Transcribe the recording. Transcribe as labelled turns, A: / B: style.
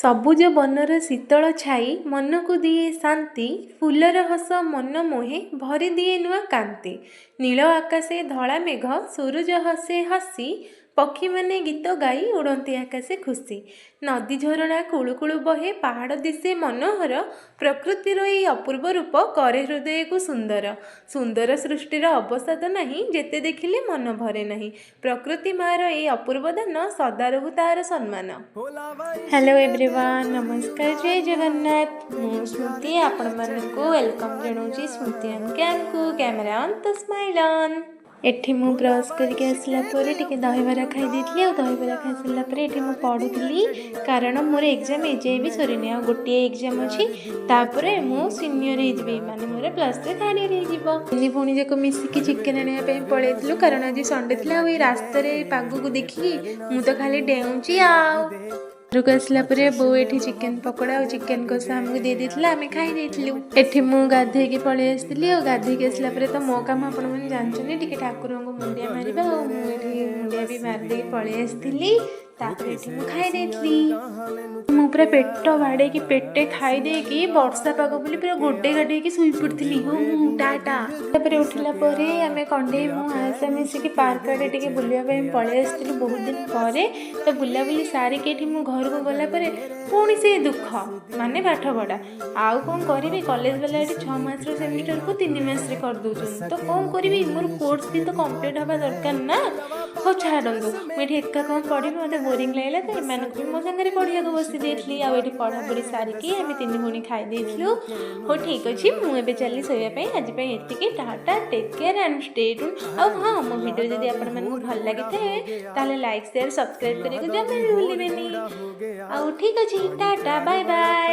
A: ସବୁଜ ବନର ଶୀତଳ ଛାଇ ମନକୁ ଦିଏ ଶାନ୍ତି। ଫୁଲର ହସ ମନ ମୋହେ, ଭରିଦିଏ ନୂଆ କାନ୍ତି। ନୀଳ ଆକାଶେ ଧଳା ମେଘ, ସୂରୁଜ ହସେ ହସି। ପକ୍ଷୀମାନେ ଗୀତ ଗାଇ ଉଡ଼ନ୍ତି ଆକାଶେ ଖୁସି। ନଦୀ ଝରଣା କୁଳୁ କୁଳୁ ବହେ, ପାହାଡ଼ ଦିଶେ ମନୋହର। ପ୍ରକୃତିର ଏଇ ଅପୂର୍ବ ରୂପ କରେ ହୃଦୟକୁ ସୁନ୍ଦର। ସୁନ୍ଦର ସୃଷ୍ଟିର ଅବସାଦ ନାହିଁ, ଯେତେ ଦେଖିଲେ ମନ ଭରେ ନାହିଁ। ପ୍ରକୃତି ମାର ଏଇ ଅପୂର୍ବ ଦାନ, ସଦା ରହୁ ତାର ସମ୍ମାନ। ହ୍ୟାଲୋ ଏଭ୍ରିୱାନ୍, ନମସ୍କାର, ଜୟ ଜଗନ୍ନାଥ। ମୁଁ ସ୍ମୃତି, ଆପଣମାନଙ୍କୁ welcome ଜଣାଉଛି ସ୍ମୃତି ଅନ୍ କ୍ୟାମ୍କୁ। କ୍ୟାମେରା ଅନ୍ ତ ସ୍ମାଇଲ୍ ଅନ୍। ଏଠି ମୁଁ ବ୍ରସ୍ କରିକି ଆସିଲା ପରେ ଟିକେ ଦହିବରା ଖାଇ ଦେଇଥିଲି। ଆଉ ଦହିବରା ଖାଇସାରିଲା ପରେ ଏଠି ମୁଁ ପଢ଼ୁଥିଲି, କାରଣ ମୋର ଏକ୍ଜାମ୍ ଏଯାଏଁ ବି ସରିନି। ଆଉ ଗୋଟିଏ ଏକ୍ଜାମ୍ ଅଛି, ତାପରେ ମୁଁ ସିନିୟର ହେଇଯିବି, ମାନେ ମୋର +3 ଥାର୍ଡ଼ ଇୟର୍ ହେଇଯିବ। ତିନି ଭଉଣୀ ଯାକ ମିଶିକି ଚିକେନ୍ ଆଣିବା ପାଇଁ ପଳେଇଥିଲୁ, କାରଣ ଆଜି ସଣ୍ଡେ ଥିଲା। ଆଉ ଏଇ ରାସ୍ତାରେ ପାଗକୁ ଦେଖିକି ମୁଁ ତ ଖାଲି ଡେଉଁଛି। ଆଉ ଘରକୁ ଆସିଲା ପରେ ବୋଉ ଏଠି ଚିକେନ୍ ପକୋଡ଼ା ଆଉ ଚିକେନ୍ କଷା ଆମକୁ ଦେଇ ଦେଇଥିଲା, ଆମେ ଖାଇ ଦେଇଥିଲୁ। ଏଠି ମୁଁ ଗାଧେଇକି ପଳେଇ ଆସିଥିଲି। ଆଉ ଗାଧେଇକି ଆସିଲା ପରେ ତ ମୋ କାମ ଆପଣମାନେ ଜାଣିଛନ୍ତି, ଟିକେ ଠାକୁରଙ୍କୁ ମୁଣ୍ଡିଆ ମାରିବା। ଆଉ ମୁଁ ଏଠି ମୁଣ୍ଡିଆ ବି ମାରିଦେଇକି ପଳେଇ ଆସିଥିଲି। ତାପରେ ଏଠି ମୁଁ ଖାଇ ଦେଇଥିଲି। ମୁଁ ପୁରା ପେଟ ବାଡ଼େଇକି ପେଟେ ଖାଇ ଦେଇକି, ବର୍ଷା ପାଗ ବୋଲି ପୁରା ଗୋଡ଼େଇ ଗାଡ଼େଇକି ଶୋଇ ପଡ଼ିଥିଲି। ହଉ ମୁଁ ଟାଟା। ତାପରେ ଉଠିଲା ପରେ ଆମେ କଣ୍ଢେଇ, ମୁଁ, ଆଶା ମିଶିକି ପାର୍କ ଆଡ଼େ ଟିକେ ବୁଲିବା ପାଇଁ ପଳେଇ ଆସିଥିଲୁ ବହୁତ ଦିନ ପରେ। ତ ବୁଲାବୁଲି ସାରିକି ଏଠି ମୁଁ ଘରକୁ ଗଲା ପରେ ପୁଣି ସେ ଦୁଃଖ, ମାନେ ପାଠ ପଢ଼ା। ଆଉ କ'ଣ କରିବି? କଲେଜ ବାଲା ଏଠି 6 ମାସର ସେମିଷ୍ଟରକୁ 3 ମାସରେ କରିଦେଉଛନ୍ତି। ତ କ'ଣ କରିବି? ମୋର କୋର୍ସ ବି ତ କମ୍ପ୍ଲିଟ୍ ହେବା ଦରକାର ନା। ହଉ ଛାଡ଼ନ୍ତୁ, ମୁଁ ଏଠି ଏକା କ'ଣ ପଢ଼ିବି? ମୋତେ ବୋରିଂ ଲାଗିଲା, ତ ଏମାନଙ୍କୁ ବି ମୋ ସାଙ୍ଗରେ ପଢ଼ିବାକୁ ବସି ଦେଇଥିଲି। ଆଉ ଏଠି ପଢ଼ାପଢ଼ି ସାରିକି ଆମେ ତିନି ଭଉଣୀ ଖାଇ ଦେଇଥିଲୁ। ହଉ ଠିକ୍ ଅଛି, ମୁଁ ଏବେ ଚାଲିଲି ଶୋଇବା ପାଇଁ। ଆଜି ପାଇଁ ଏତିକି। Tata, take care and stay tuned. ଆଉ ହଁ, ମୋ ଭିଡ଼ିଓ ଯଦି ଆପଣମାନଙ୍କୁ ଭଲ ଲାଗିଥାଏ, ତାହେଲେ ଲାଇକ୍, ସେୟାର, ସବସ୍କ୍ରାଇବ୍ କରିବାକୁ ଜମା ବି ଭୁଲିବେନି। ଆଉ ଠିକ୍ ଅଛି, ଟାଟା, ବାଏ ବାଏ।